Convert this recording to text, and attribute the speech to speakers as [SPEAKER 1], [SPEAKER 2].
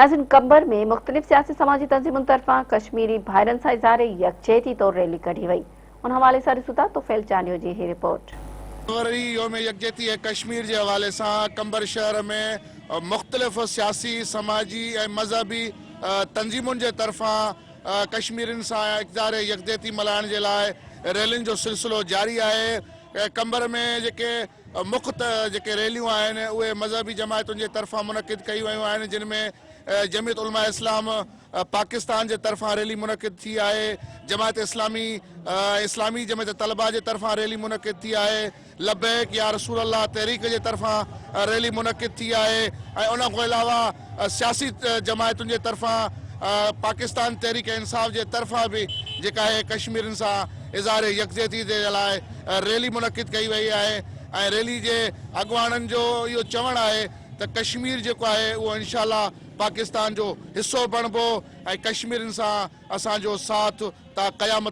[SPEAKER 1] ناظرين قمبر ۾ مختلف سياسي سماجي تنظيمن طرفان ڪشميري ڀائرن سان اظهار يڪجهتي طور ريلي ڪڍي وئي ان حوالي سان ڏسون ٿا طفيل چانڊيو جي هي رپورٽ.
[SPEAKER 2] وري يوم يڪجهتي ڪشمير جي حوالي سان قمبر شهر ۾ مختلف سياسي، سماجي ۽ مذهبي تنظيمن جي طرفان ڪشميرين سان اظهار يڪجهتي ملهائڻ جي لاء ريلين جو سلسلو جاري آهي. قمبر ۾ جيڪي مک جيڪي ريليون آهن اهي مذهبي جماعتن جي طرفان منعقد ڪيون ويون آهن جن ۾ جمعيت علماء اسلام پاڪستان جي طرفان ريلي منعقد ٿي آهي، جماعت اسلامي اسلامي جمعيت طلبه جي طرفان ريلي منعقد ٿي آهي، لبيڪ يا رسول الله تحريڪ جي طرفان ريلي منعقد ٿي آهي ۽ ان کان علاوه سياسي جماعتن جي طرفان پاڪستان تحريڪ انصاف جي طرفان به جيڪا آهي ڪشميرين سان اظهار يڪجهتي جي لاء ريلي منعقد ڪئي وئي آهي ۽ ريلي جي اڳواڻن جو اهو چوڻ آهي ته ڪشمير جيڪو آهي اهو انشاء الله پاڪستان جو حصو بڻبو ۽ ڪشميرين سان اسان جو ساٿ تا قيامت.